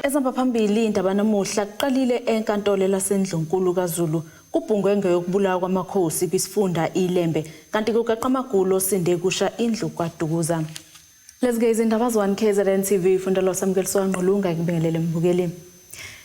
Ezihamba phambili indaba namuhla kuqalile enkantolo laseNdlunkulu kaZulu kubhungwe ngeyokubulawa kwamakhosi kwisifunda iLembe kanti kugaqa amagulo osinde kusha indlu kwaDukuza. Lezi-ke izindaba ze-1 KZN TV funda lo samukeliswa Ngqulunga ngibingelele mbukeli.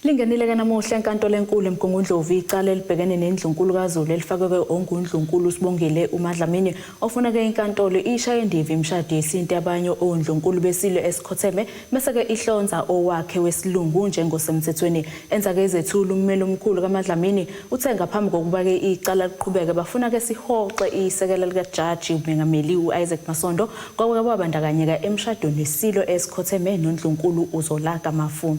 Lingenile-ke namuhla enkantolo enkulu eMgungundlovu icala elibhekene nendlunkulu kaZulu elifakwe ongundlunkulu uSibongile uMadlamini ofuna-ke inkantolo ishaye ndiva imishado yesintu yabanye ondlunkulu besilo esikhotheme bese-ke ihlonza owakhe wesilungu njengosemthethweni. Enza-ke izethulo ummeli omkhulu kaMadlamini uthe ngaphambi kokuba-ke icala liqhubeke bafuna-ke sihoxe isekela likajaji umengameli u-Isaac Masondo kwake kwabandakanyeka emshadweni wesilo esikhotheme nondlunkulu uZola kaMafu.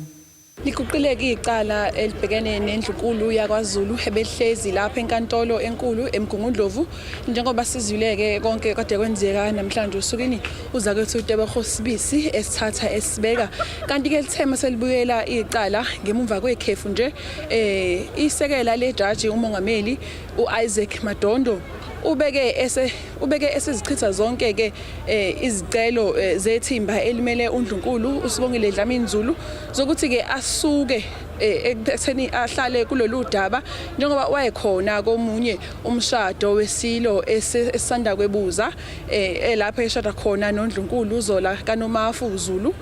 Liguqileke icala elibhekene nendlunkulu yakwaZulu ebelihlezi lapha enkantolo enkulu eMgungundlovu njengoba sizwileke konke kade kwenzeka namhlanje osukwini uzakwethu uTebogo Sibisi esithatha esibeka kanti ke lithema selibuyela icala ngemumva kwekhefu nje isekela lejaji umongameli uIsaac Madondo ubeke ese ubeke esezichitha zonke ke izicelo zethimba elimele uNdlunkulu uSibongile Dlamini Zulu zokuthi ke asuke ekutheni ahlale kulolu daba njengoba wayekhona komunye umshado wesilo esisanda kwebuza elapho eshada khona noNdlunkulu uZola kaNomafu Zulu.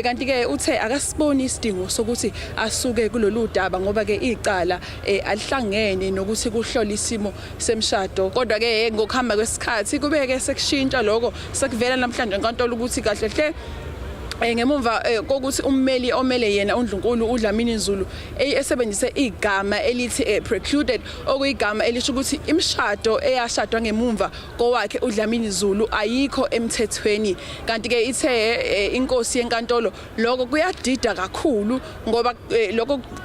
Kanti ke uthe akasiboni isidingo sokuthi asuke kulolu daba ngoba ke icala alihlangene nokuthi kuhlole isimo semshado. Kodwa ke ngokuhamba kwesikhathi kubeke sekushintsha lokho, sekuvela namhlanje enkantolo ukuthi kahle hle ngemumva kokuthi ummeli omele yena uNdlunkulu uDlamini Zulu esebenzise igama elithi precluded, okuyigama elisho ukuthi imishado eyashadwa ngemumva kowakhe uDlamini Zulu ayikho emthethweni. Kanti ke ithe inkosi yenkantolo lokho kuyadida kakhulu ngoba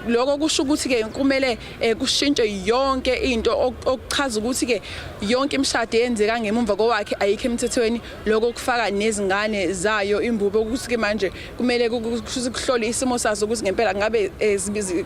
lokho kusho ukuthi ke kumele kushintshwe yonke into, okuchaza ukuthi ke yonke imishado eyenzeka ngemumva kowakhe ayikho emthethweni. Lokho kufaka nezingane zayo imbube, ukuthi ke manje kumele kuhlolwe isimo sazo ukuthi ngempela ngabe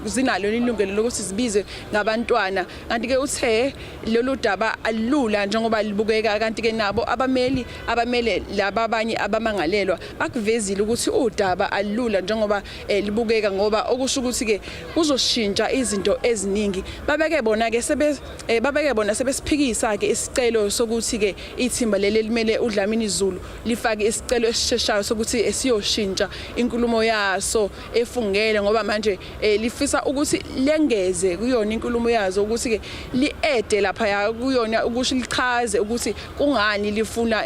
zinalo ilungelo lokuthi zibizwe ngabantwana. Kanti ke uthe lolu daba alula njengoba libukeka, kanti ke nabo abameli abamele laba abanye abamangalelwa bakuvezile ukuthi udaba alula njengoba libukeka, ngoba okusho ukuthi ke kuzoshintsha izinto eziningi. Babeke bona ke sebe babeke bona sebesiphikisa ke isicelo sokuthi ke ithimba leli elimele uDlamini Zulu lifake isicelo esisheshayo sokuthi esiyoshintsha inkulumo yaso efungele, ngoba manje lifisa ukuthi lengeze kuyona inkulumo yazo ukuthi ke li-ede lapha kuyona ukusho lichaze ukuthi kungani lifuna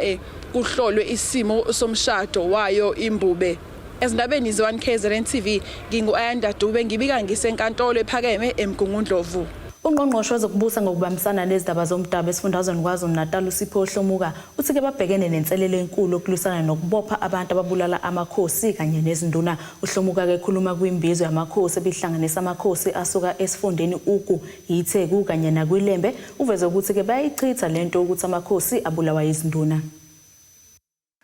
kuhlolwe isimo somshado wayo imbube. Ezindabeni ze-1 KZN TV ngingu-Ayanda Dube, ngibika ngisenkantolo ephakeme eMgungundlovu. Ungqongqoshe wezokubusa ngokubambisana nezindaba zomdabu esifundazweni KwaZulu-Natal uSipho Hlomuka uthi-ke babhekene nenselelo enkulu yokulwisana nokubopha abantu ababulala amakhosi kanye nezinduna. UHlomuka-ke ekhuluma kwimbizo yamakhosi ebihlanganisa amakhosi asuka esifundeni Ugu, iTheku kanye nakwiLembe, uveze ukuthi-ke bayayichitha lento ukuthi amakhosi abulawa yizinduna.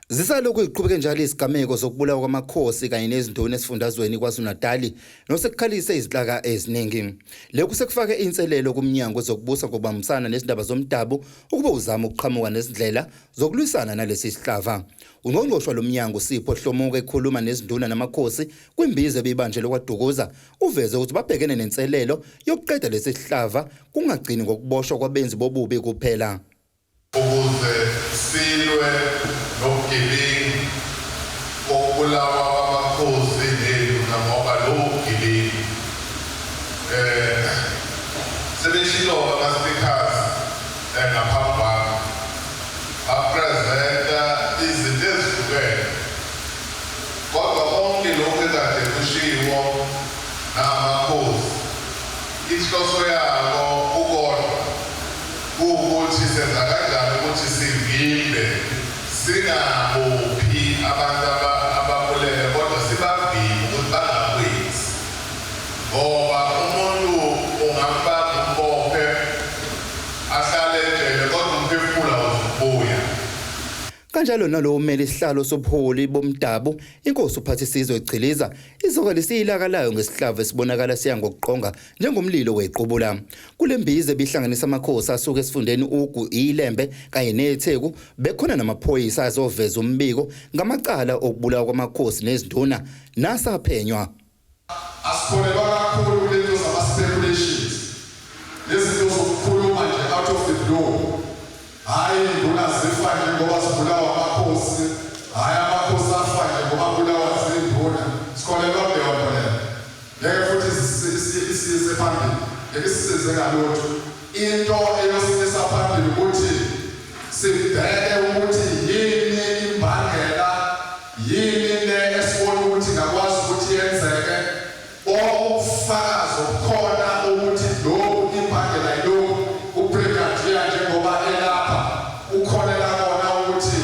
Zisalokhu ziqhubeke njalo izigameko zokubulawa kwamakhosi kanye nezinduna esifundazweni KwaZulu-Natali nosekukhalise izinhlaka eziningi. Lokhu sekufake inselelo kumnyango wezokubusa ngokubambisana nezindaba zomdabu ukuba uzame ukuqhamuka nezindlela zokulwisana nalesi sihlava. Ungqongqoshe walo mnyango uSipho Hlomuka ekhuluma nezinduna namakhosi kwimbizo ebibanjelwe KwaDukuza uveze ukuthi babhekene nenselelo yokuqeda lesi sihlava kungagcini ngokuboshwa kwabenzi bobubi kuphela. Ukuze silwe nobugebengu bokubulawa kwamakhosi nezinduna, ngoba lobu bugebengu sebeshilo ama-speakers ngaphambi kwami, bapresenta izinto ezihlukene, kodwa konke lokhu ekade kushiwo namakhosi inhloso yako kukodwa kuwukuthi senza kanjani ukuthi sivimbe, singabophi abantu ababulele, kodwa sibavimbe ukuthi bangakwenzi, ngoba umuntu ungambamba umbophe ahlale ejele, kodwa umphefumulo awuzukubuya. Kanjalo nalowo omele isihlalo sobuholi bomdabu inkosi uPhathisizwe Chiliza izwakalise ilaka layo ngesihlava esibonakala siya ngokuqonga njengomlilo wequbula. Kule mbizo ebihlanganisa amakhosi asuka esifundeni Ugu, iLembe kanye neTheku bekhona namaphoyisa azoveza umbiko ngamacala okubulawa kwamakhosi nezinduna nasaphenywa. Asikholelwa kakhulu kulento zama-speculations, lezinto zokukhuluma nje out of the blue. Hhayi, induna zifa nje ngoba zibulawa amakhosi, hhayi, amakhosi afa nje ngoba abulawa zinduna. Sikholelwa kuleyo nto leyo. Ngeke futhi isiyise phambili, ngeke isisize ngalutho. Into eyosimisa phambili ukuthi sibheke ukuthi yini imbangela, yini le esibona ukuthi ingakwazi ukuthi yenzeke. Ubufakazi obukhona ukuthi lokhu imbangela yilokhu, ubrigadier njengoba elapha ukholela kona ukuthi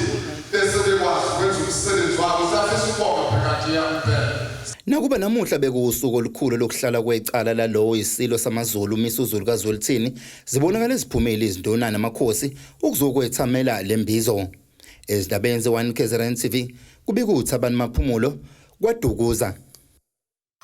bese bekwazi ukwenza umsebenzi wabo. Siyafisa ukubonga, brigadier, kuphela. Nakuba namuhla bekuwusuku olukhulu lokuhlala kwecala lalowo isilo samaZulu uMisuzulu kaZwelithini, zibonakala eziphumile izinduna namakhosi ukuzokwethamela lembizo. Ezindabeni ze-1 KZN TV kubika uThabani Maphumulo kwaDukuza.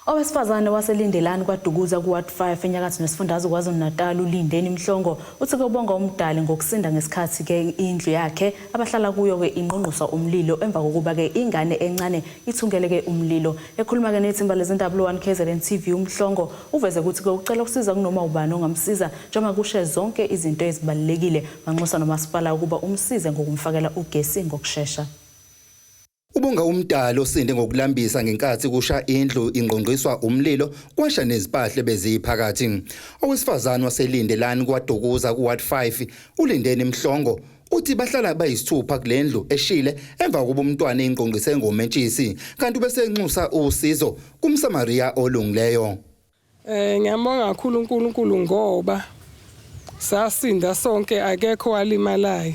Owesifazane waseLindelani kwaDukuza ku-Ward 5 enyakatho nesifundazwe KwaZulu-Natal uLindeni Mhlongo uthi kubonga umdali ngokusinda ngesikhathi-ke indlu yakhe abahlala kuyo-ke ingqongqoswa umlilo emva kokuba-ke ingane encane ithungeleke umlilo. Ekhuluma-ke nethimba lezindaba lo-1 KZN TV uMhlongo uveze ukuthi-ke ucela ukusiza kunoma ubani ongamsiza njengoba kushe zonke izinto ezibalulekile, wanxusa nomasipala ukuba umsize ngokumfakela ugesi ngokushesha. Ubonga umdali osinde ngokulambisa ngenkathi kusha indlu ingqongqiswa umlilo kwasha nezimpahla beziphakathi. Owesifazane waseLindelani kwaDukuza kuWard 5 uLindeni Mhlongo uthi bahlala bayisithupha kulendlu eshile emva kokuba umntwana ingqongqise ngomentshisi, kanti ubese enxusa usizo kumSamaria olungileyo. Ngiyambonga kakhulu uNkulunkulu ngoba sasinda sonke, akekho walimalayo.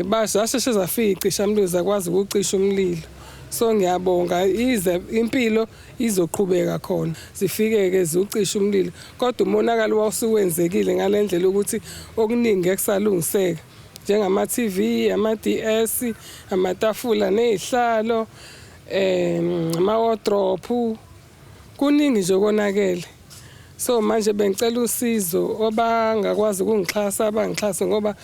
Basheshe zafika icishamlilo, zakwazi ukucisha umlilo. So ngiyabonga, ize impilo izoqhubeka khona. Zifike ke ziucisha umlilo, kodwa umonakalo wawusuwenzekile ngalendlela ukuthi okuningi ngeke kusalungiseka. Njengama TV, ama DS, amatafula nezihlalo, ama wardrobe, kuningi nje konakele. So manje bengicela usizo, obangakwazi ukungixhasa abangixhase, ngoba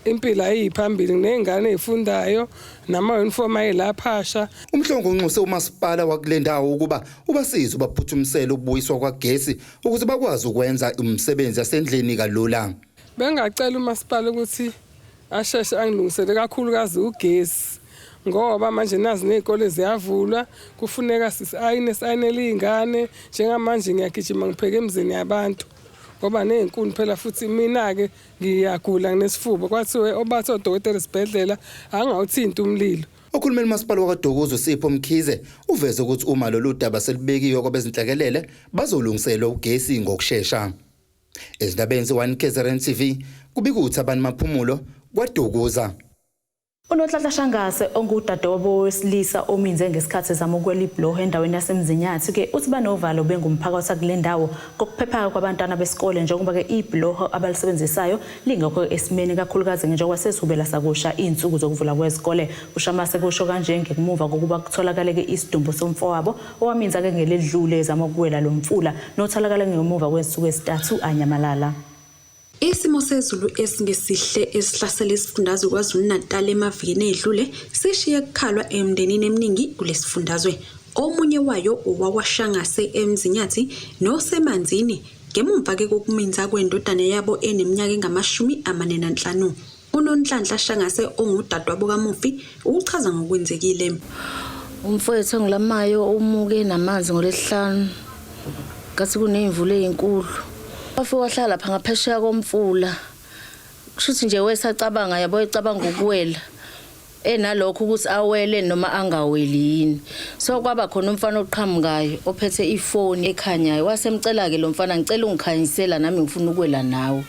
impilo ayiphambili, ney'ngane ey'fundayo nama-uniform ayelaphasha. Umhlongo unxuse umasipala wakule ndawo ukuba ubasize ubaphuthumisele ukubuyiswa kwagesi ukuze bakwazi ukwenza umsebenzi yasendlini kalula. Bengacela umasipala ukuthi asheshe angilungisele kakhulukazi ugesi, ngoba manje nazi ney'kole ziyavulwa, kufuneka sisi-ayine, si-ayinele iy'ngane. Njengamanje ngiyagijima ngipheke emizini yabantu ngoba ney'nkuni phela, futhi mina-ke ngiyagula, nginesifuba, kwathiwe obathi odokotela esibhedlela angawuthinti umlilo. Okhulumela umasipala wakwaDukuza uSipho Mkhize uveze ukuthi uma lolu daba selibekiwe kwabezinhlekelele bazolungiselwa ugesi ngokushesha. Ezindabeni ze-1 KZN TV kubika uThabani Maphumulo kwaDukuza. UNonhlanhla Shangase ongudadewabo wesilisa ominze ngesikhathi ezama ukwela ibhuloho endaweni yaseMzinyathi-ke uthi banovalo bengumphakathi kule ndawo ngokuphepha kwabantwana besikole, njengoba-ke ibhuloho abalisebenzisayo lingekho esimeni, kakhulukazi njengoba sezihubela sakusha iy'nsuku zokuvula kwezikole. UShamase kusho kanje ngemuva kokuba kutholakaleke isidumbu somfowabo owaminza-ke ngeledlule ezama ukuwela lo mfula notholakale ngemuva kwezinsuku ezintathu anyamalala. Isimo sezulu esingesihle esihlasele isifundazwe KwaZulu-Natal emavikini edlule sishiye kukhalwa emndenini eminingi kulesifundazwe. Omunye wayo owakwaShangase eMzinyathi noseManzini ngemumva-ke kokuminza kwendodana yabo eneminyaka engama-45. UNonhlanhla Shangase ongudadewabo kamufi uchaza ngokwenzekile. Umfowethu engilamayo umuke namanzi ngolwesihlanu ngathi kuney'mvula ey'nkulu. Wafike wahlala lapha ngaphesheya komfula. Kushuthi nje wesacabanga yabo, ecabanga ukuwela enalokho ukuthi awele noma angaweli yini. So kwaba khona umfana oqhamukayo ophethe ifoni ekhanyayo, wasemcela-ke lo mfana, "Ngicela ungikhanyisela nami, ngifuna ukuwela nawe."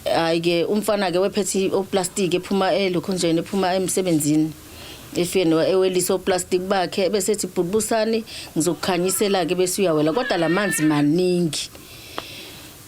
Hhayi-ke umfana-ke wephethe oplastiki ephuma elokhunjeni, ephuma emsebenzini, efike ewelisa oplastiki bakhe, bese ethi, "Bhutibusani, ngizokukhanyisela-ke," bese uyawela, kodwa la manzi maningi.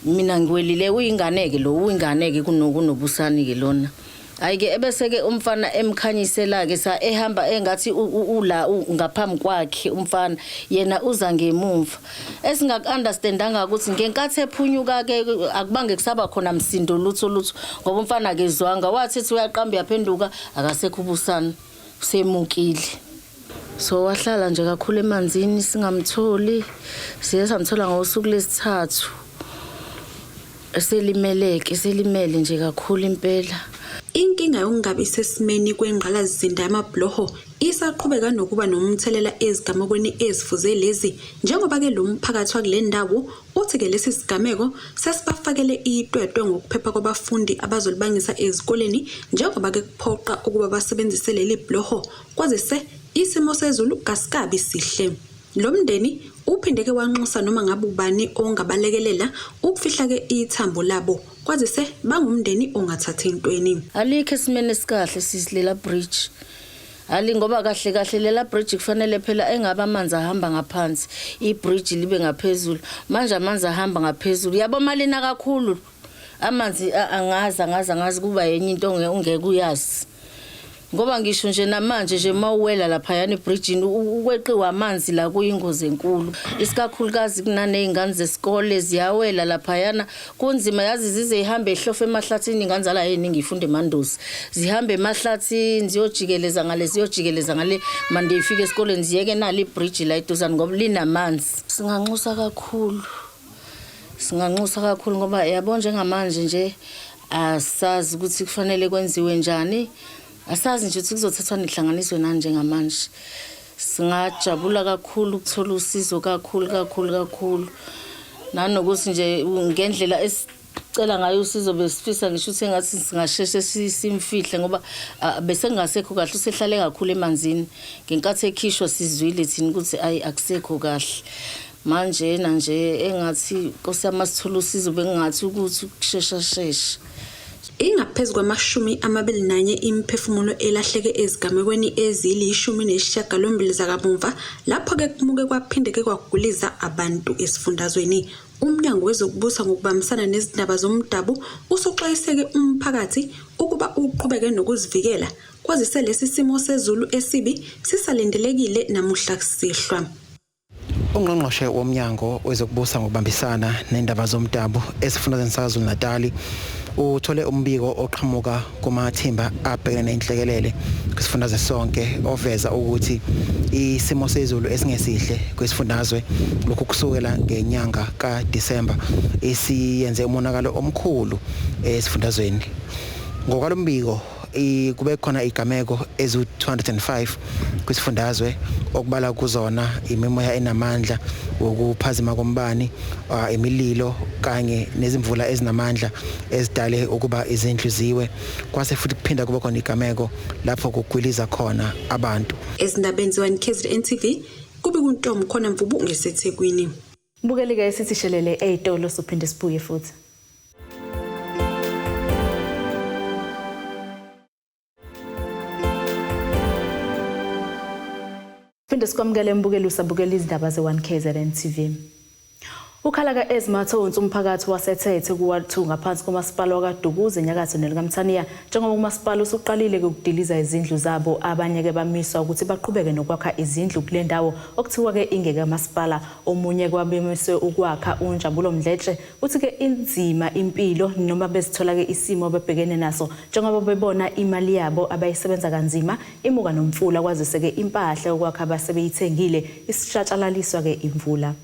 Mina ngiwelile, uyingane-ke lo, uyingane-ke kunobusani-ke lona. Hhayi-ke ebese-ke umfana emkhanyisela-ke sa ehamba engathi ula ngaphambi kwakhe umfana, yena uza ngemumva. Esingaku-understandanga ukuthi ngenkathi ephunyuka-ke akubange kusaba khona msindo lutho lutho, ngoba umfana akezwanga, wathi ethi uyaqamba uyaphenduka akasekho ubusana, usemukile. So wahlala nje kakhulu emanzini singamtholi, siye samthola ngosuku lesithathu eselimeleke, eselimele nje kakhulu impela. Inkinga yokungabi sesimeni kwengqalasizinda yamabhuloho isaqhubeka nokuba nomthelela ezigamekweni ezifuze lezi, njengoba-ke lo mphakathi wakule ndawo uthi-ke lesi sigameko sesibafakele itwetwe ngokuphepha kwabafundi abazolibangisa ezikoleni, njengoba-ke kuphoqa ukuba basebenzise leli bhuloho kwazise isimo sezulu kasikabi sihle. Lo mndeni uphinde-ke wanxusa noma ngabe ubani ongabalekelela ukufihla-ke ithambo labo, kwazise bangumndeni ongathathi entweni. Alikho esimeni esikahle sisi lela bridge. Ali ngoba kahle kahle lela bridge kufanele phela engabe amanzi ahamba ngaphansi, ibridge libe ngaphezulu. Manje amanzi ahamba ngaphezulu. Yabo malina kakhulu amanzi angazi angazi angazi kuba yenye into ongeke uyazi. Ngoba ngisho nje namanje nje mawuwela laphayana ebridgini ukweqiwa amanzi la kuyingozi enkulu, isikakhulukazi kunaney'ngane zesikole ziyawela laphayana, kunzima yazi, zize zihambe ehlofe emahlathini. Ingane zala ey'ningi ifunda eManduzi, zihambe emahlathini ziyojikeleza ngale, ziyojikeleza ngale, mande ifike esikoleni ziyeke nalo ibridge la eduzane ngoba linamanzi. Singanxusa kakhulu, singanxusa kakhulu ngoba yabo njengamanje nje asazi ukuthi kufanele kwenziwe njani, asazi nje ukuthi kuzothathwa nihlanganiswe nani njengamanje. Singajabula kakhulu ukuthola usizo kakhulu kakhulu kakhulu, nanokuthi nje ngendlela esicela ngayo usizo besifisa ngisho ukuthi engathi singasheshe simfihle ngoba bese kungasekho kahle, usehlale kakhulu emanzini. Ngenkathi ekhishwa sizwile thina ukuthi ayi akusekho kahle. Manje na nje engathi Nkosi yami masithola usizo bengingathi ukuthi ukushesha shesha. Ingaphezu kwama-21 imiphefumulo elahleke ezigamekweni ezili-18 zakamumva, lapho-ke kumuke kwaphinde-ke kwaguliza abantu esifundazweni. Umnyango wezokubusa ngokubambisana nezindaba zomdabu usuxwayiseke umphakathi ukuba uqhubeke nokuzivikela, kwazise lesi simo sezulu esibi sisalindelekile namuhla kusihlwa. Ungqongqoshe womnyango wezokubusa ngokubambisana nendaba zomdabu esifundazweni saKwaZulu-Natali uthole umbiko oqhamuka kumathimba abhekene nenhlekelele kwisifundazwe sonke oveza ukuthi isimo sezulu esingesihle kwisifundazwe lokhu kusukela ngenyanga kaDisemba isiyenze umonakalo omkhulu esifundazweni. Ngokwalombiko kube khona igameko ezu-205 kwisifundazwe, okubala kuzona imimoya enamandla, ukuphazima kombani, imililo kanye nezimvula ezinamandla ezidale ukuba izindlu ziwe, kwase futhi kuphinda kuba khona igameko lapho kugwiliza khona abantu. Ezindabeni ze-1 KZN TV, kube kuNtombi khona Mvubu ngeseThekwini. Mbukeli-ke sithi shelele ey'tolo sophinde sibuye futhi. Phinde sikwamukele mbukeli usabukela izindaba ze-1 KZN TV. Ukhala ka-Ezmathonsi umphakathi waseThethe ku-Ward 2 ngaphansi komasipala wakaDukuza enyakatho nelikaMthaniya, njengoba umasipala usuqalile ukudiliza izindlu zabo, abanye-ke bamiswa ukuthi baqhubeke nokwakha izindlu kule ndawo okuthiwa-ke ingeke masipala. Omunye kwabemiswe ukwakha uNjabulo Mdletshe uthi-ke inzima impilo noma bezithola-ke isimo ababhekene naso njengoba bebona imali yabo abayisebenza kanzima imuka nomfula, kwazise-ke impahla yokwakha abasebeyithengile isitshatshalaliswa-ke imvula.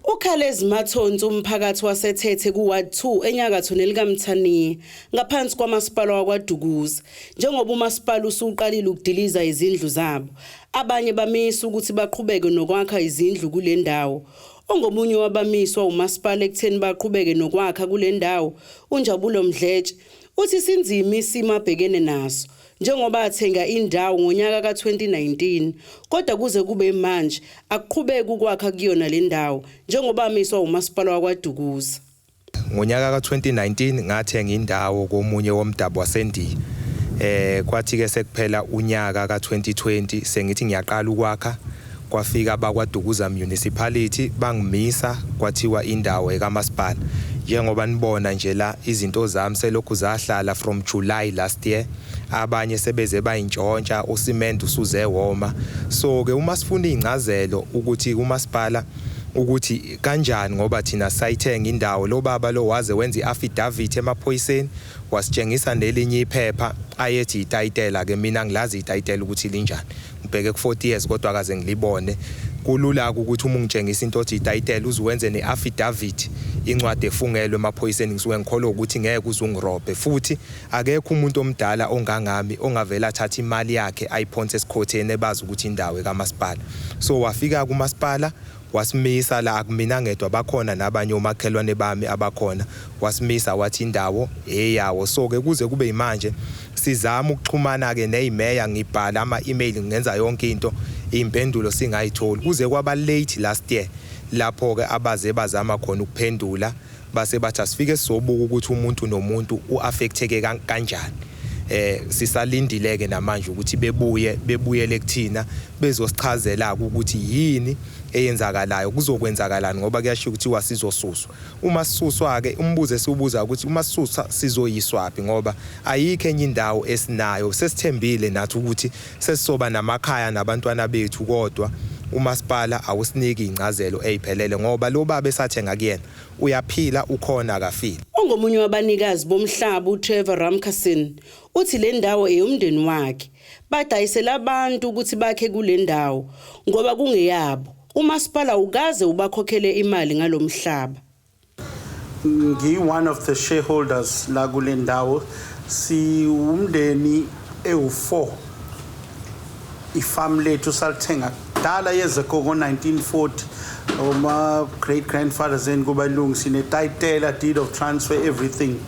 Ukhale ezimathonsi umphakathi waseThethe ku-Ward 2 enyakatho nelikaMthaniya ngaphansi kwamasipala wakwaDukuza, njengoba umasipala usuqalile ukudiliza izindlu zabo. Abanye bamisa ukuthi baqhubeke nokwakha izindlu kule ndawo. Ongomunye wabamiswa umasipala ekutheni baqhubeke nokwakha kule ndawo, uNjabulo Mdletshe, uthi sinzima isimo abhekene naso njengoba athenga indawo ngonyaka ka-2019, kodwa kuze kube manje akuqhubeki ukwakha kuyona le ndawo njengoba amiswa umasipala wakwaDukuza. Ngonyaka ka-2019 ngathenga indawo komunye womdabu waseNdiya. Kwathi ke sekuphela unyaka ka-2020 sengithi ngiyaqala ukwakha, kwafika abakwaDukuza Municipality bangimisa, kwathiwa indawo ekamasipala. Njengoba nibona nje la izinto zami selokhu zahlala from July last year, abanye sebeze bayintshontsha, usimende usuze woma. So ke uma sifuna incazelo ukuthi umasipala Ukuthi kanjani, ngoba thina sayithenga indawo. Lo baba lo waze wenza i-affidavit emaphoyiseni, wasitshengisa nelinye iphepha ayethi itayitela. Ke mina ngilazi itayitela ukuthi linjani, ngibheke ku-40 years kodwa akaze ngilibone. Kulula ukuthi uma ungitshengisa into othi itayitela, uzuwenze ne-affidavit, incwadi efungelwe emaphoyiseni, ngisuke ngikholwa ukuthi ngeke uze ungirobhe. Futhi akekho umuntu omdala ongangami ongavela athatha imali yakhe ayiphonse esikhotheni ebazi ukuthi indawo ekamasipala. So wafika kumasipala, wasimisa la, akumina ngedwa, bakhona nabanye omakhelwane bami abakhona. Wasimisa wathi indawo eyawo. So ke kuze kube imanje sizama ukuxhumana ke neyimeya, ngibhala ama-email, ngenza yonke into, impendulo singayitholi, kuze kwaba late last year lapho ke abaze bazama khona ukuphendula, base bathi asifike sizobuka ukuthi umuntu nomuntu uaffecteke kanjani. Sisalindile ke namanje ukuthi bebuye, bebuyele kuthina, bezosichazela ukuthi yini eyenzakalayo, kuzokwenzakalani, ngoba kuyashiwo ukuthi wasizosuswa. Uma sisuswa ke, umbuzo esiubuza ukuthi uma sisusa sizoyiswaphi, ngoba ayikho enye indawo esinayo. Sesithembile nathi ukuthi sesisoba namakhaya nabantwana bethu, kodwa umasipala awusiniki incazelo eziphelele, ngoba lo baba esathenga kuyena uyaphila, ukhona, akafile. Ongomunye wabanikazi bomhlaba, uTrevor Ramkisson, uthi le ndawo eyomndeni wakhe. Badayisela abantu ukuthi bakhe kule ndawo ngoba kungeyabo. Umasipala ukaze ubakhokhele imali ngalomhlaba. Ngi-one of the shareholders la kule ndawo. Siwumndeni ewu-4. Ifamu lethu salithenga kudala, years ago, ngo-1940, oma great grandfathers eni kubalungu. Sinetayitela, deed of transfer, everything.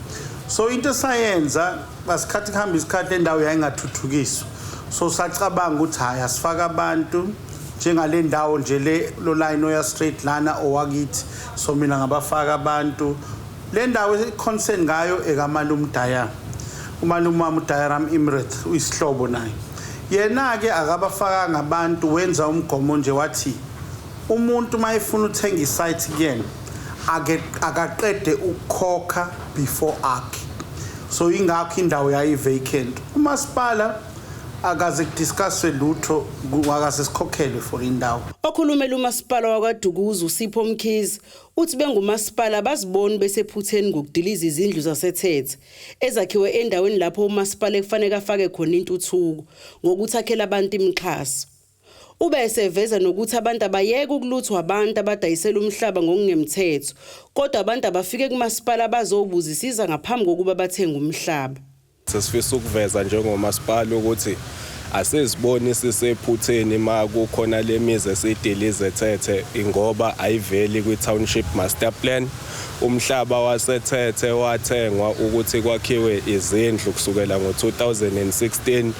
So into esayenza ngasikhathi kuhamba isikhathi, le ndawo yayingathuthukiswa, so sacabanga ukuthi hhayi, asifake abantu njengale ndawo nje le, lo line oya straight lana owakithi. So mina ngabafaka abantu. Le ndawo concern ngayo ekamalume Daya, umalume wami uDayaram Imrith, uyisihlobo naye. Yena-ke akabafakanga abantu, wenza umgomo nje, wathi umuntu uma efuna uthenga isite kuyena, ake akaqede ukukhokha before akhe. So ingakho indawo yayi-vacant. Umasipala akaze kudiscusswe lutho, akaze sikhokhelwe for indawo. Okhulumela umasipala wakwaDukuza, uSipho Mkhize, uthi bengumasipala baziboni besephutheni ngokudiliza izindlu zaseThethe ezakhiwe endaweni lapho umasipala ekufanele afake khona intuthuko ngokuthi akhele abantu imixhaso. Ube eseveza nokuthi abantu abayeke ukuluthwa abantu abadayisela umhlaba ngokungemthetho, kodwa abantu abafike kumasipala bazobuzisiza ngaphambi kokuba bathenge umhlaba. Sesifisa ukuveza njengomasipala ukuthi asiziboni sisephutheni ma kukhona lemizi esiyidilize eThethe, ingoba ayiveli kwi-township master plan. Umhlaba waseThethe wathengwa ukuthi kwakhiwe izindlu kusukela ngo-2016.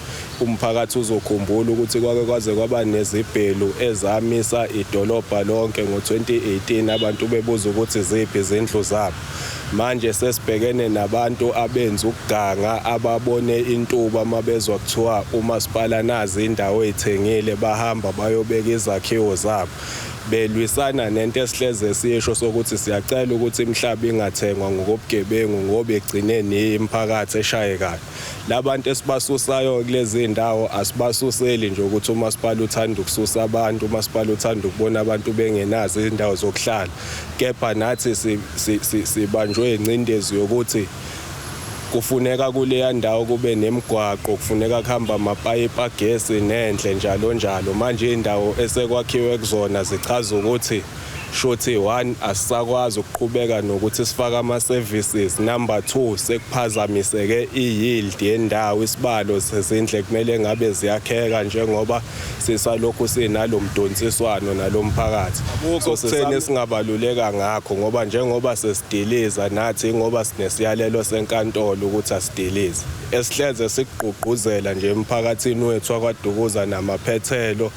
Umphakathi uzokhumbula ukuthi kwake kwaze kwaba nezibhelu ezamisa idolobha lonke ngo-2018, abantu bebuza ukuthi ziphi izindlu zabo. Manje sesibhekene nabantu abenza ukuganga, ababone intuba mabezwa kuthiwa umasipala nazi indawo eyithengile, bahamba bayobeka izakhiwo zabo, belwisana nento esihleze siyisho sokuthi siyacela ukuthi imihlaba ingathengwa ngokobugebengu, ngoba egcineni imiphakathi eshayekayo. Labantu esibasusayo kulezi ndawo asibasuseli nje ukuthi umasipala uthanda ukususa abantu, umasipala uthanda ukubona abantu bengenazo izindawo zokuhlala, kepha nathi sibanjwe ingcindezi yokuthi kufuneka kuleya ndawo kube nemigwaqo, kufuneka kuhamba amapayipi agesi nendle, njalo njalo. Manje indawo esekwakhiwe kuzona zichaza ukuthi shuthi one, asisakwazi ukuqhubeka nokuthi sifake ama-services. Number two, sekuphazamiseke i-yield yendawo, isibalo sezindle kumele ngabe ziyakheka njengoba sisalokhu sinalo mdonsiswano nalo mphakathi. So kutheni singabaluleka ngakho, ngoba njengoba sesidiliza nathi, ngoba sinesiyalelo senkantolo ukuthi asidilize, esihleze sikugqugquzela nje emphakathini wethu wakwaDukuza namaphethelo,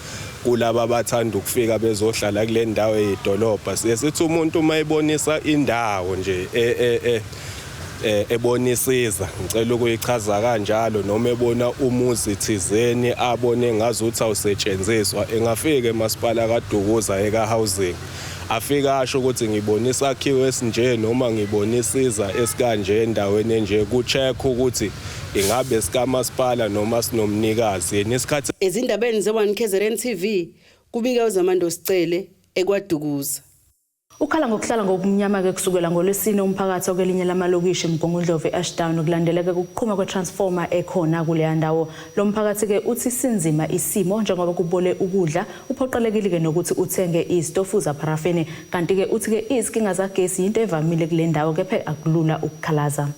kulaba abathanda ukufika bezohlala kule ndawo eyidolobha, siye sithi umuntu uma ebonisa indawo nje ebonisiza, ngicela ukuyichaza kanjalo, noma ebona umuzi thizeni abone ngazuthi awusetshenziswa, engafika emasipala kaDukuza eka housing, afika asho ukuthi ngibona isakhiwo esinje noma ngibona isiza esikanje endaweni enje, ku-check ukuthi ingabe sikamasipala noma sinomnikazi yena isikhathi. Ezindabeni ze-1 KZN TV, kubika uZamando Sicele eKwaDukuza. Ukhala ngokuhlala ngobumnyama-ke kusukela ngoLwesine umphakathi okwelinye lamalokishi eMgungundlovu e-Ashdown kulandeleka ukuqhuma kwe-transformer ekhona kuleya ndawo. Lo mphakathi-ke uthi sinzima isimo njengoba kubole ukudla, uphoqelekile-ke nokuthi uthenge izitofu zapharafini. Kanti-ke uthi-ke izinkinga zagesi yinto evamile kule ndawo kepha akulula ukukhalaza.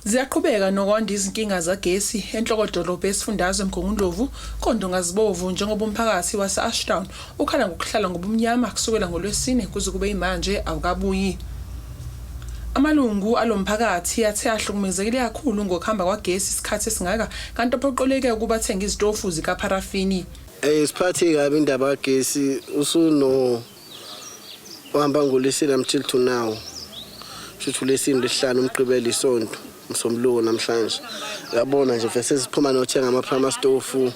Ziyaqhubeka nokwanda izinkinga zagesi enhlokodolobha yesifundazwe eMgungundlovu koNdongazibovu njengoba umphakathi wase-Ashdown ukhala ngokuhlala ngobumnyama kusukela ngoLwesine kuze kube yimanje awukabuyi. Amalungu alo mphakathi athe ahlukumezekile kakhulu ngokuhamba kwagesi isikhathi esingaka kanti aphoqeleke ukuba athenge izitofu zikapharafini. Siphathe kabi indaba kagesi usuno uhamba ngoLwesine until to now. Shuthi uLwesine, Lwesihlanu, uMgqibelo, isonto, uMsombuluko, namhlanje. Uyabona nje vese siphuma nothenga ama-primus stove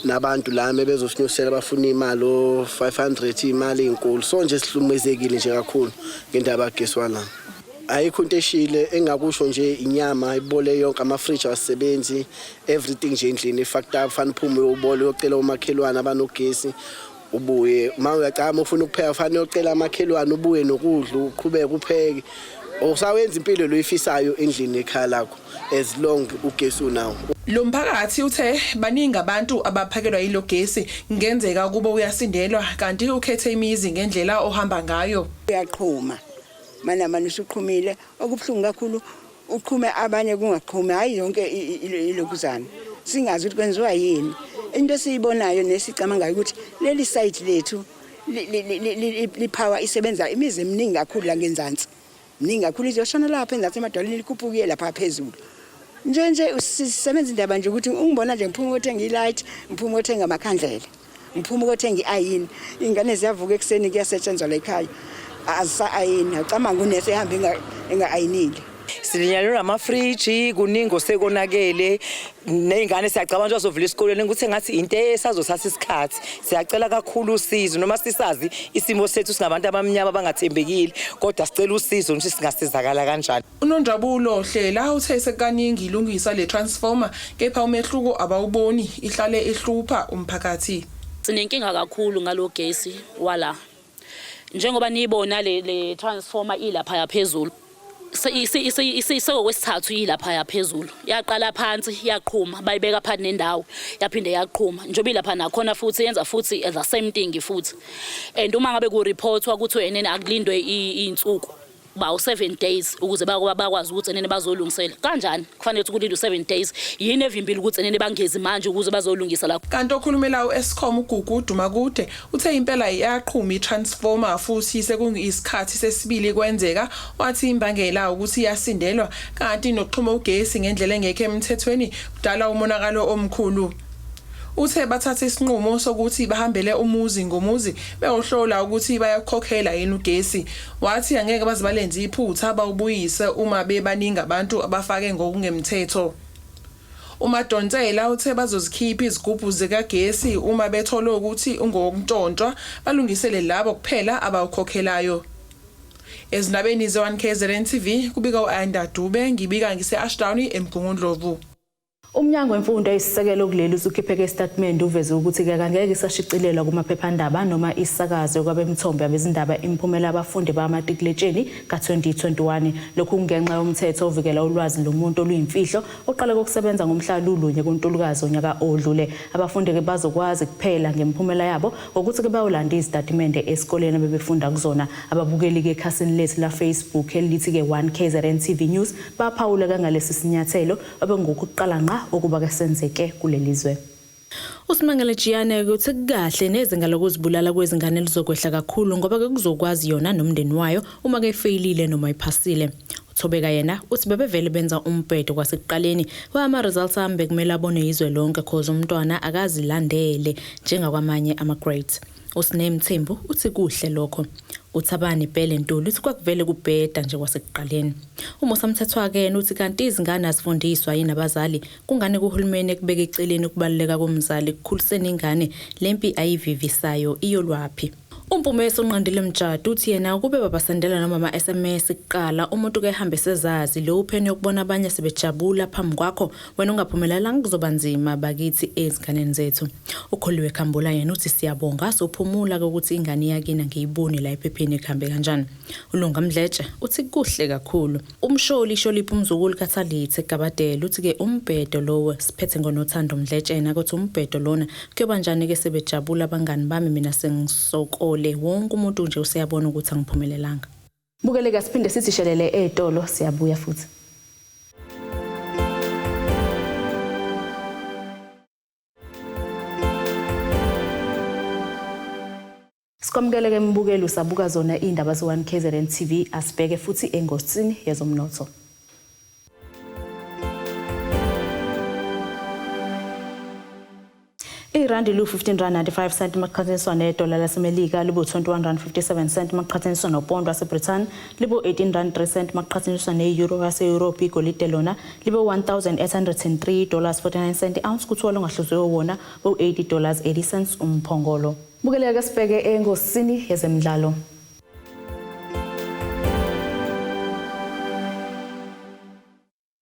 nabantu la bebezosinyusela bafuna imali o-500, imali ey'nkulu. So nje sihlukumezekile nje kakhulu ngendaba kagesi wala. Ayikho into eshile engakusho nje, inyama ibole yonke, amafriji awasebenzi, everything nje endlini i-fucked up. Fanele uphume uyobole, uyocela omakhelwane abanogesi, ubuye uma uyacama ufuna ukupheka, fanele uyocela amakhelwane, ubuye nokudla, uqhubeke upheke. Usawenza impilo loyifisayo endlini ekhaya lakho as long ugesi unawo. Lo mphakathi uthe baningi abantu abaphakelwa yilo gesi, kungenzeka ukuba uyasindelwa kanti ukhethe imizi ngendlela ohamba ngayo. Uyaqhuma mana manje, usuqhumile, okubuhlungu kakhulu uqhume abanye kungaqhumi, hayi yonke ilokuzana, singazi ukuthi kwenziwa yini. Into esiyibonayo nesicabangayo ukuthi leli site lethu li-power isebenza imizi eminingi kakhulu la ngenzansi, miningi kakhulu, izoshona lapha enzansi emadwaleni, likhuphuke lapha phezulu nje sisebenza indaba nje ukuthi ungibona nje ngiphuma ukuthenga i-light, ngiphuma ukuthenga amakhandlela, ngiphuma ukuthenga i-ayini. Iy'ngane ziyavuka ekuseni, kuyasetshenzwa la ekhaya, azisa-ayini. Awucabanga unesi ehambe enga-ayinile. Silinyalelwa amafriji, kuningi osekonakele, ney'ngane siyacabanga ukuthi bazovula esikoleni ukuthi engathi into esazothatha isikhathi. Siyacela kakhulu usizo, noma sisazi isimo sethu singabantu abamnyama abangathembekile, kodwa sicela usizo ukuthi singasizakala kanjani. UNonjabulo Hlela uthe sekukaningi ilungisa le transformer kepha umehluko abawuboni, ihlale ihlupha umphakathi. Sinenkinga kakhulu ngalo gesi wala. Njengoba niyibona le transformer ilapha phezulu. Sekokwesithathu ilapha phezulu. Yaqala phansi yaqhuma, bayibeka phakathi nendawo, yaphinde yaqhuma. Njengoba ilapha nakhona futhi yenza futhi the same thing futhi. And uma ngabe ku-reportwa ukuthi enene akulindwe iy'nsuku ba u7 days ukuze bakwazi ukuthi enene bazolungisela, kanjani kufanele ukuthi kulindwe u7 days? Yini evimbile ukuthi enene bangezi manje ukuze bazolungisa la? Kanti okhulumela u-Eskom uGugu Dumakude uthe impela iyaqhuma i-transformer futhi sekuyisikhathi sesibili kwenzeka. Wathi imbangela ukuthi iyasindelwa kanti nokuxhuma ugesi ngendlela engekho emthethweni kudala umonakalo omkhulu. Uthe bathatha isinqumo sokuthi bahambele umuzi ngomuzi beyohlola ukuthi bayakhokhela yini ugesi. Wathi angeke baze balenze iphutha bawubuyise uma bebaningi abantu abafake ngokungemthetho. UMadonsela uthe bazozikhipha izigubhu zikagesi uma bethola ukuthi ungowokuntshontshwa, balungisele labo kuphela abawukhokhelayo. Ezindabeni ze-1 KZN TV kubika u-Anda Dube, ngibika ngise-Ashdown eMgungundlovu. Umnyango wemfundo eyisisekelo kuleli usukhipheke isitatimende uveze ukuthi-ke angeke isashicilelwa kumaphephandaba noma isakazwe kwabemthombo yabezindaba imiphumela yabafundi bamatikuletsheni ka-2021. Lokhu kungenxa yomthetho ovikela ulwazi lomuntu oluyimfihlo oqale kokusebenza ngomhla lulunye kuNtulukazi onyaka odlule. Abafundi-ke bazokwazi kuphela ngemiphumela yabo ngokuthi-ke bayolanda izitatimende esikoleni abebefunda kuzona. Ababukeli-ke ekhasini lethu la-Facebook elithi-ke 1 KZN TV News baphawule kangalesi sinyathelo obengokuqala ngqa ukuba-ke senzeke kuleli zwe. USimangele Jiyane uthi kukahle nezinga lokuzibulala kwezingane lizokwehla kakhulu ngoba-ke kuzokwazi yona nomndeni wayo uma ke ifeyilile noma iphasile. Uthobeka yena uthi bebevele benza umbhedo kwasekuqaleni, ama-results ami bekumele abone izwe lonke cause umntwana akazilandele njengakwamanye ama-grades. USine Mthembu uthi kuhle lokho. UThabani Bhele Ntuli uthi kwakuvele kubheda nje kwasekuqaleni. UMusa Mthethwa-ke yena uthi kanti izingane azifundiswa yini abazali? Kungani kuhulumeni ekubeka eceleni ukubaluleka komzali ekukhuliseni ingane? Lempi ayivivisayo iyolwaphi? UMpumeso Nqandile Mjadu uthi yena ukube babasendela noma ama-SMS kuqala umuntu ke ehambe sezazi lo upheni yokubona abanye sebejabula phambi kwakho wena ungaphumelelanga kuzoba nzima bakithi ezinganeni zethu. UKholiwe Khambula yena uthi siyabonga sophumula ukuthi ingane yakini ngiyiboni la ephepheni kuhambe kanjani. ULunga Mdletshe uthi kuhle kakhulu. UMsholi Sholipha umzukulu kaThalithe Gabadela uthi ke umbhedo lowo siphethe ngoNothando Mdletshe yena ukuthi umbhedo lona kuyoba njani ke sebejabula abangani bami mina sengisokole wonke umuntu nje useyabona ukuthi angiphumelelanga. Bukeleka siphinde sithi shelele ezitolo siyabuya futhi. Sikwamukele-ke mbukeli usabuka zona iy'ndaba ze-1 KZN TV asibheke futhi engosini yezomnotho. Irandi lu-15 rand 95 cent maqhathaniswa nedola laseMelika libu-21 rand 57 cent maqhathaniswa nopondo waseBrithani libu-18 rand 3 cent maqhathaniswa ne-euro yase-Europe. Igolide lona libe-1803 dollars 49 cent ounce kuthiwa longahluziwe wona bu-80 dollars 80 cents umphongolo. Bukeleka sibheke engosini yezemidlalo.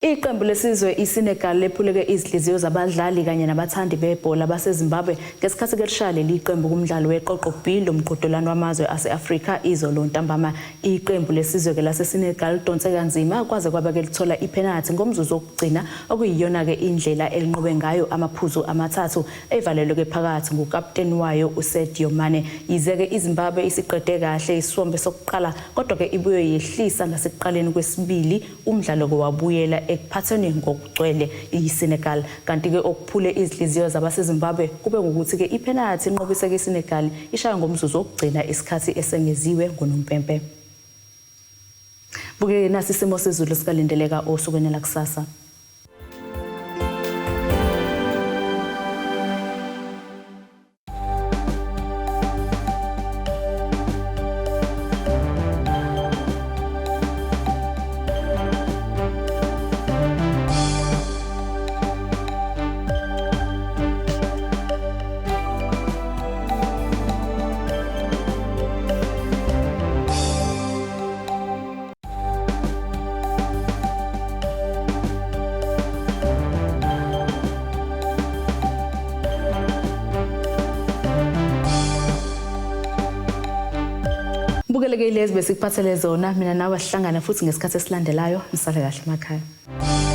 Iqembu lesizwe iSenegal lephuleke izinhliziyo zabadlali kanye nabathandi bebhola baseZimbabwe ngesikhathi kelishaya leli qembu kumdlalo weqoqo B lomqhudelwano wamazwe ase-Afrika izolo ntambama. Iqembu lesizwe ke laseSenegal lidonse kanzima kwaze kwaba ke lithola iphenathi ngomzuzu wokugcina okuyiyona ke indlela elinqobe ngayo amaphuzu amathathu evalelwe ke phakathi ngukapteni wayo uSadio Mane. Yize ke iZimbabwe isiqede kahle isiwombe sokuqala kodwa ke ibuye yehlisa ngasekuqaleni kwesibili umdlalo ke wabuyela ekuphatheni ngokugcwele iSenegal. Kanti ke okuphule izinhliziyo zabaseZimbabwe kube ngukuthi ke iphenathi inqobise ke iSenegal ishaya ngomzuzu wokugcina isikhathi esengeziwe ngonompempe. Buke nasi isimo sezulu sikalindeleka osukwini lakusasa. Bukeleke lezi besikuphathele zona mina nawe sihlangana futhi ngesikhathi esilandelayo. Nisale kahle emakhaya.